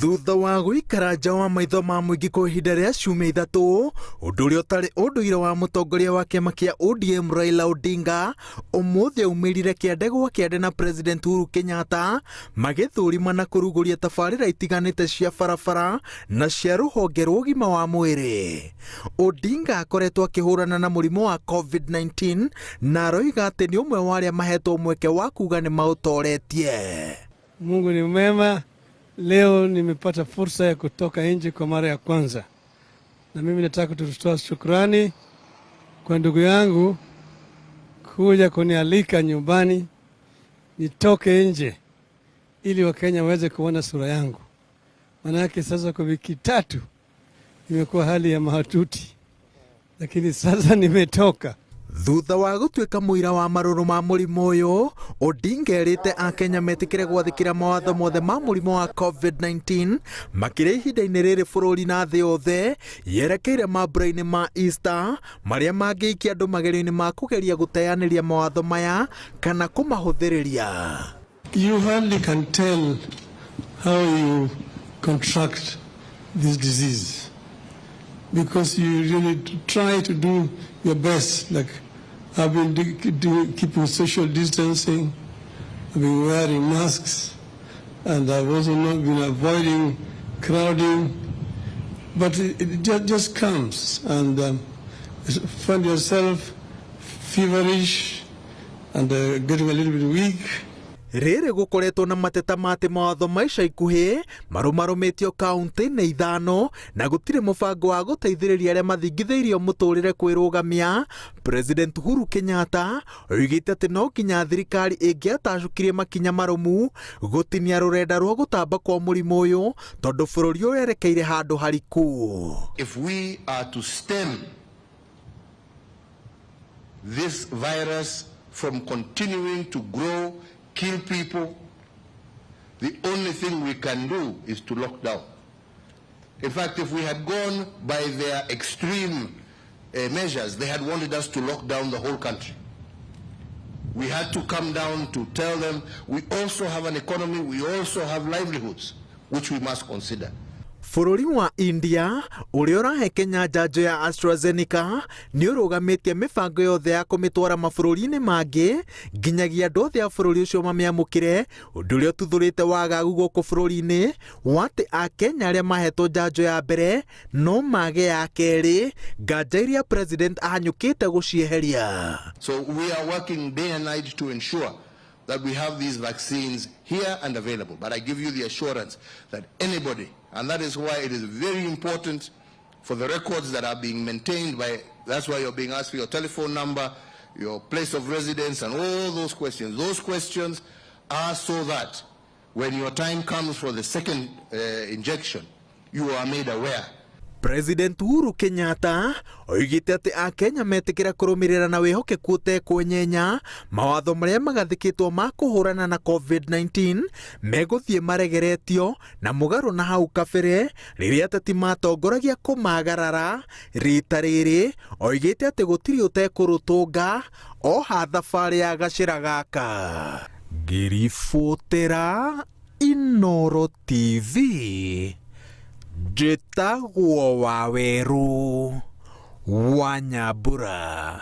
Thutha wa gũikara nja wa maitho ma mũingĩ kwa ihinda rĩa ciumia 3, ũndũ ũrĩa ũtarĩ ũndũire wa mũtongoria wa kĩama kĩa ODM Raila Odinga, ũmũthĩ aumĩrire kĩande gwa kĩande na President Uhuru Kenyatta magĩthũrima na kũrugũria tabarĩra itiganĩte cia barabara na cia rũhonge rwa ũgima wa mwĩrĩ. Odinga akoretwo akĩhũrana na mũrimũ wa COVID-19 na aroiga atĩ nĩ ũmwe wa arĩa mahetwo mweke wa kuga nĩ maũtoretie. Mungu ni mwema. Leo nimepata fursa ya kutoka nje kwa mara ya kwanza, na mimi nataka kutoa shukrani kwa ndugu yangu kuja kunialika nyumbani nitoke nje ili Wakenya waweze kuona sura yangu. Manake sasa kwa wiki 3 imekuwa hali ya mahututi, lakini sasa nimetoka. Thutha wa gũtuĩka mũira wa marũrũ ma mũrimũ ũyũ, Odinga erĩte Akenya metĩkĩre gwathĩkĩra mawatho mothe ma mũrimũ wa COVID-19 makĩria ihinda-inĩ rĩrĩ bũrũri na thĩ yothe yerekeire mambura-inĩ ma Easter marĩa mangĩikia andũ magerio-inĩ ma kũgeria gũteanĩria mawatho maya kana kũmahũthĩrĩria. You hardly can tell how you contract this disease because you really try to do your best. Like I've been keeping social distancing, I've been wearing masks, and I've also not been avoiding crowding. But it just comes, and find yourself feverish and getting a little bit weak. Rĩrĩ gũkoretwo na mateta ma atĩ mawatho ma ica ikuhĩ marũmarũmĩtio kaunti-inĩ 5 na gũtirĩ mũbango wa gũteithĩrĩria arĩa mathingithĩirio mũtũrĩre kwĩrũgamia. President Uhuru Kenyatta oigĩte atĩ no nginya thirikari ĩngĩatacũkirie makinya marũmu gũtinia rũrenda rwa gũtamba kwa mũrimũ ũyũ tondũ bũrũri ũrerekeire handũ hariku. If we are to stem this virus from continuing to grow, kill people, the only thing we can do is to lock down. In fact, if we had gone by their extreme measures, they had wanted us to lock down the whole country. We had to come down to tell them we also have an economy, we also have livelihoods, which we must consider. Bũrũri wa India ũrĩa ũrahe Kenya njanjo ya AstraZeneca nĩ ũrũgamĩtie mĩbango yothe ya kũmĩtwara mabũrũri-inĩ mangĩ nginyagia andũ othe a bũrũri ũcio mamĩamũkĩre, ũndũ ũrĩa ũtuthũrĩte wagagu gũkũ bũrũri-inĩ wa atĩ Akenya arĩa mahetwo njanjo ya mbere no mage ya kerĩ, nganja iria President ahanyũkĩte gũcieheria. So we are working day and night to ensure that we have these vaccines here and available. But I give you the assurance that anybody, and that is why it is very important for the records that are being maintained by, that's why you're being asked for your telephone number, your place of residence, and all those questions. Those questions are so that when your time comes for the second injection, you are made aware. President Uhuru Kenyatta oigĩte atĩ Akenya metĩkĩra kũrũmĩrĩra na wĩhokeku ũtekwenyenya mawatho marĩa magathĩkĩtwo ma kũhũrana na COVID-19 megũthiĩ maregeretio na mũgarũ na hau kabere rĩrĩa ateti matongoragia kũmagarara. Rita rĩrĩ oigĩte atĩ gũtirĩ ũtekũrũtũnga oha thabarĩ ya gacĩra gaka. Ngĩribotera Inooro TV, njĩtagwo Wawerũ wa Nyambura.